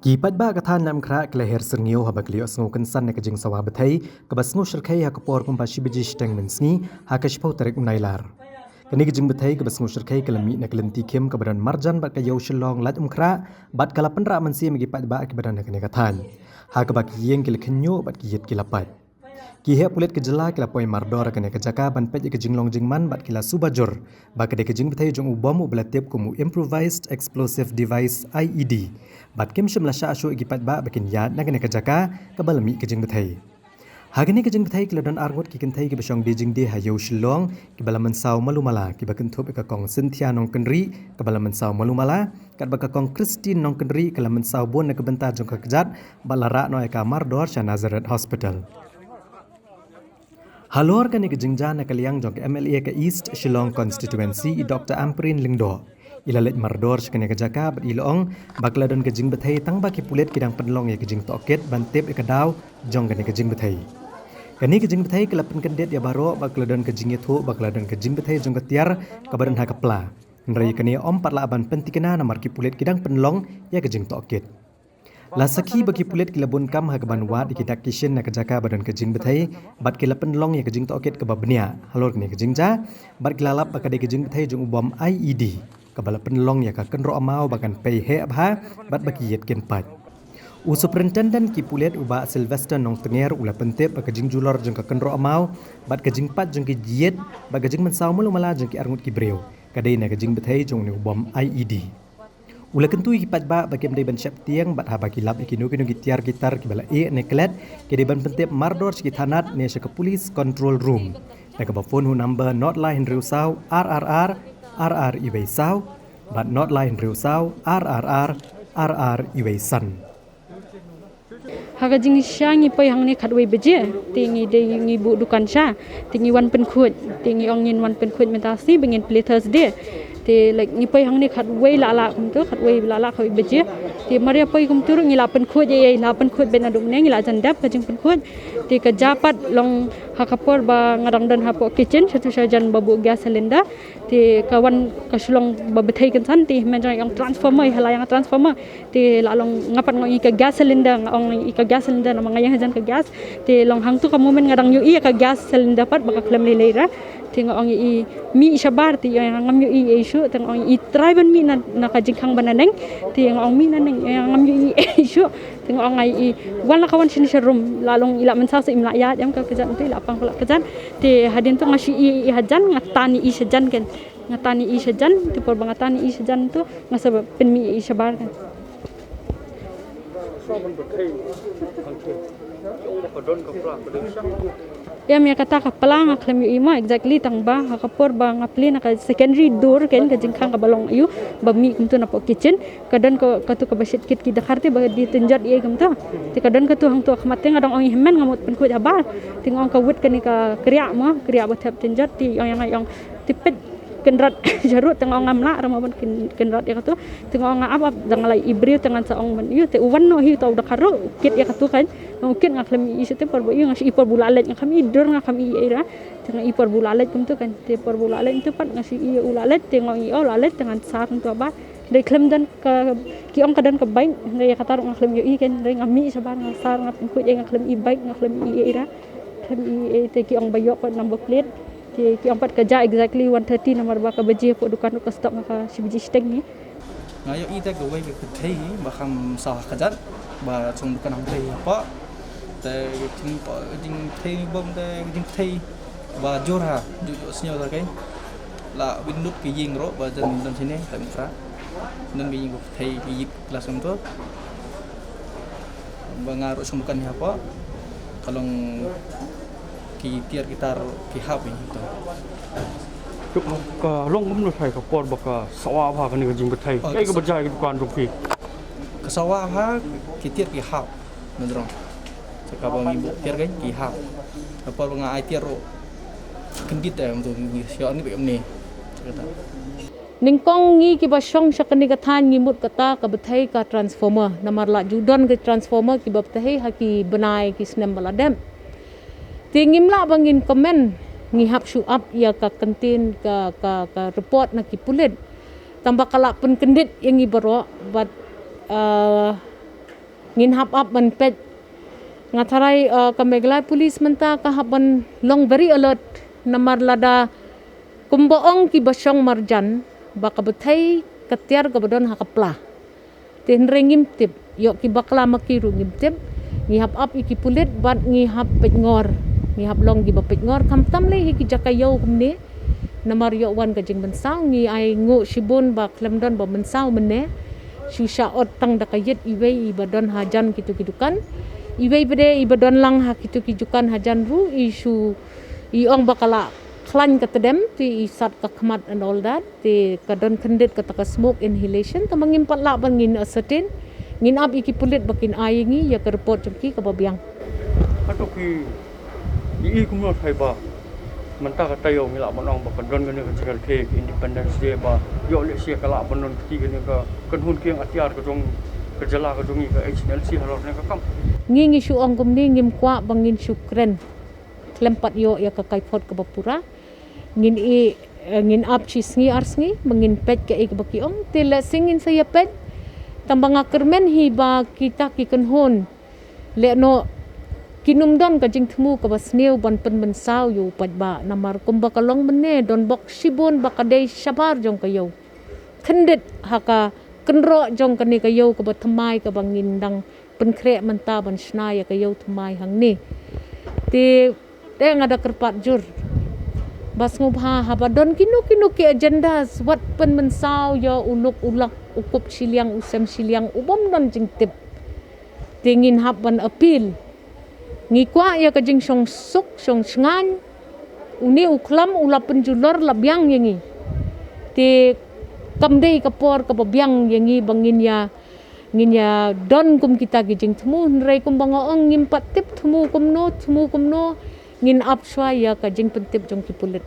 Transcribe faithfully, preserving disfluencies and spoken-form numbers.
Ki paidbah ka thaiñ Laitumkhrah ki la her syrngiew haba ki la ïohsngew kynsan na ka jingsawa bthei kaba sngew shyrkhei ha ka por kumba shi baje shiteng mynsngi ha ka shiphew tarik u Nailar. Kane ka jingbthei kaba sngew shyrkhei ka la mih na ka lynti khim kaba don marjan bad ka Ïew Shillong Laitumkhrah bad ka la pynrah mynsiem ïa ki paidbah kiba don ha kane ka thaiñ, ha kaba ki ïing ki la khynñiuh bad ki ïit ki la pait. Ki heh pulit ka jylla ki la poi mardor ha kane ka jaka ban peit ïa ka jinglong jingman bad ki la suba jur ba ka dei ka jingbthei jong u bom uba la tip kum u improvised explosive device, I E D, bad kim shym la shah shuh ïa ki paidbah ba kin ïaid na kane ka jaka kaba la mih ka jingbthei. Ha kane ka jingbthei ki la don arngut ki kynthei kiba shong die jingdie ha Ïew Shillong kiba la mynsaw malu mala, kiba kynthup ïa ka Kong Cynthia Nongkynrih kaba la mynsaw malu mala, katba ka Kong Christine Nongkynrih ka la mynsaw bun na ka bynta jong ka kjat bad la rah noh ïa ka mardor sha Nazareth Hospital. Halor kane ka jingjia, na ka liang jong ka M L A ka East Shillong Constituency, i Doctor Ampareen Lyngdoh, i la leit mardor sha kane ka jaka bad i la ong ba ka la don ka jingbthei tang ba ki pulit ki dang pynlong ïa ka jingtohkit ban tip ïa ka daw jong kane ka jingbthei. Kane ka jingbthei ka la pynkyndit ïa baroh ba ka la don ka jingïathuh ba ka la don ka jingbthei jong ka tiar kaba don ha ka pla. Hynrei kane ym pat lah ban pynthikna namar ki pulit ki dang pynlong ïa ka jingtohkit. La sakhi ba ki pulit ki la bun kam ha kaban wad ïa ki dak ki shin na ka jaka ba don ka jingbthei bad ki la pynlong ïa ka jingtohkit kaba bniah halor kane ka jingjia, bad ki la lap ba ka dei ka jingbthei jong u bom I E D kaba la pynlong ïa ka kynroh maw ba kan pei heh bha bad ba ki ïit kin pait. U Superintendent ki pulit, u Bah Sylvester Nongtnger, u la pyntip ba ka jingjulor jong ka kynroh maw bad ka jingpait jong ki ïit bad ka jingmynsaw malu mala jong ki arngut ki briew ka dei na ka jingbthei jong une u bom I E D. U la kyntu ïa ki paidbah ba kim dei ban sheptieng bad haba ki lap ïa kino kino ki tiar ki tar kiba la ïeh ne klet, ki dei ban pyntip mardor sha ki thanat ne sha ka Police Control Room na kaba phone ha u number nod lai hynriew saw ar ar ar ar ar iwei saw bad nod lai hynriew saw ar ar ar ar ar iwei san. Ha ka jingshisha ngi poi hangne khatwei baje, te ngi dei ngi buh dukan sha, te ngi wan pynkhuid, te ngi ong ngin wan pynkhuid mynta sngi ba ngin plie Thursday. Te, like, ngi poi hangne khatwei la la kumto, khatwei la la khatwei baje. Te mar ïa poi kumto ruh ngi la pynkhuid, ïa, ïa, la pynkhuid beit naduh mynne, ngi la jan dep ka jingpynkhuid. Te ka jia pat long ha ka por ba nga dang don hapoh kitchen, shatu shajan ba buh gas cylinder. Te ka wan ka shu long ba bthei kynsan, te hynmen jong nga ong transformer, hala ïa nga transformer. Te la long nga pat nga ong ïa ka gas cylinder, nga ong ïa ka gas cylinder namar nga ïeng hajan ka gas. Te long hangto ka moment nga dang ïohi ïa ka gas cylinder pat ba ka khlem lei lei ra. Te nga ong ïa i mih shabar, te ïa nga ngam ïohi ei shuh, te nga ong ïa i try ban mih na, na ka jingkhang ba naneng. Te nga ong mih naneng, ïa ngam ïohi ei shuh. Te nga ong ïa i wan la ka wan shane sha room, la long i la mynsaw sa im lah ïaid em ka kjat, te i la pang ka la kjat. Te hadien to nga shu ïohi i hajan, nga tan ïa i shajan ken. Nga tan ïa i shajan, te por ba nga tan ïa i shajan to nga sa pynmih ïa i shabar kan. Em, ïa kata ka pla nga khlem ïohi mo exactly, tang ba ha ka por ba nga plie na ka secondary door ken, ka jingkhang kaba long aiu ba mih kumto napoh kitchen. Ka don ka, katu kaba shit kit ki dkhar te ba die tynjot ïa kumto. Te ka don katu hangto ha khmat te nga dang ong ïa hynmen nga mut pynkhuid habar. Te nga ong ka wit kane ka kriah mo, kriah ba thep tynjot, te ong ïa nga ong te peit kynrad sharud, te nga ong ngam lah ra mo ban kyn-, kynrad ïa katu. Te nga ong nga ap ap, dang la i briew te ngan sa ong ban ïa, te u wan noh hi uta u dkhar ruh, u kit ïa katu kan. Nga ong u kit, nga khlem i shuh, te por ba ïa nga shu i por ba u la leit, nga khlem i dur, nga khlem i ïa ira. Te nga i por ba u la leit kumto kan, te por ba u la leit kumto pat nga shu i u la leit, te nga ong i o la leit, te ngan sar kumto ba. Dei khlem don ka, ki ong ka don ka bike, dei ïa kata ruh nga khlem ïohi kan, dei nga mih shabar nga sar, nga pynkhuid ïa, nga khlem i bike, nga khlem i ira. Khlem i, eh, te ki ong ba ïoh pat number plate. Te ki ong pat ka jia exactly one thirty namar ba ka baje hapoh dukan ruh ka stop ha ka shi baje shiteng hi. Nga ïohi te kawei ka kynthei ba kham saw ha kjat ba shong dukan hangtei hapoh. Te jing, jingkynthei bom te jingkynthei ba jur ha, jur jur sniew ta kei. La windut ki ïing ruh ba jan don shane, ta mukra. Don ki ïing ba kynthei ki ïit klas kumto. Ba nga ruh shong dukan hi hapoh. Ka long ki tiar ki tar ki hap hi to. Ka long kumno thai ka por ba ka sawa bha kane ka jingbthei? Oh, kaei kaba jia ïa ka dukan jong phi? Ka sawa bha ki tiar ki hap. Nodrong. Sa kaba ngi buh tiar kei ki hap. Ka por ba nga ai tiar ruh kyndit te kumto ngi shu ni ba kumne. Kata. Nyngkong ngi kiba shong sha kane ka thaiñ ngi mut kata ka bthei ka transformer. Namar la ju don ka transformer kiba bthei ha ki bnai ki snem ba la dep. Te ngim lah ba ngin comment, ngi hap shu ap ïa ka kyntien ka, ka, ka report na ki pulit. Tang ba ka la pynkyndit ïa ngi baroh bad, uh, Ngin hap ap ban peit. Nga tharai, uh, ka Meghalaya Police mynta ka hap ban long very alert. Namar lada kumba ong kiba shong marjan ba ka bthei ka tiar kaba don ha ka pla. Te hynrei ngim tip, ïoh ki bakla ma ki ruh ngim tip. Ngi hap ap ïa ki pulit bad ngi hap peit ngor. Ngi hap long kiba peit ngor, khamtam lei hi ki jaka ïew kumne. Namar ïoh wan ka jingmynsaw, ngi ai nguh shibun ba khlem don ba mynsaw mynne. Shu shah ot tang da ka ïit iwei iba don hajan kitu ki dukan. Iwei bad iba don lang ha kitu ki dukan hajan ruh i shu i ong ba ka la khlaiñ ka tdem, te i sat ka khmat and all that. Te ka don khyndiat kata ka smoke inhalation, tangba ngim pat lah ban ngin ascertain. Ngin ap ïa ki pulit ba kin ai ïa ngi ïa ka report jong ki kaba biang. Hato ki, ki i kumno thai ba mynta ka taïew ngi lah ban ong ba ka don kane ka jingrakhe ka Independence Day ba ïoh lehse ka lah ban don kti kane ka kynhun kieng atiar ka jong ka jylla ka jong ngi ka H N L C halor ne ka kam. Ngi ngi shu ong kumne, ngim kwah ba ngin shu kren khlem pat ïoh ïa ka kaiphod kaba pura. Ngin i, eh, ngin ap shi sngi ar sngi ba ngin peit kaei kaba ki ong, te lehse ngin sa ïa peit. Tangba nga kyrmen hi ba kita ki kynhun lehnoh kin ym don ka jingthmu kaba sniew ban pynmynsaw ïa u paidbah, namar kumba ka long mynne don bok shibun ba ka dei shabar jong ka ïew. Khyndiat ha ka kynroh jong kane ka ïew kaba thymmai kaba ngin dang pynkhreh mynta ban shna ïa ka ïew thymmai hangne. Te, te nga da kyrpad jur ba sngewbha haba don kino kino ki agendas wat pynmynsaw ïa u luk u lak, u kup shiliang, u sem shiliang, u bym don jingtip. Te ngin hap ban appeal. Ngi kwah ïa ka jingshong suk, shong shngaiñ. Une u khlam u la pynjulor la biang ïa ngi. Te kam dei ka por kaba biang ïa ngi ba ngin ïa, ngin ïa don kum kita ki jingthmu, hynrei kumba nga ong ngim pat tip thmu kumno, thmu kumno, ngin ap shuwa ïa ka jingpyntip jong ki pulit.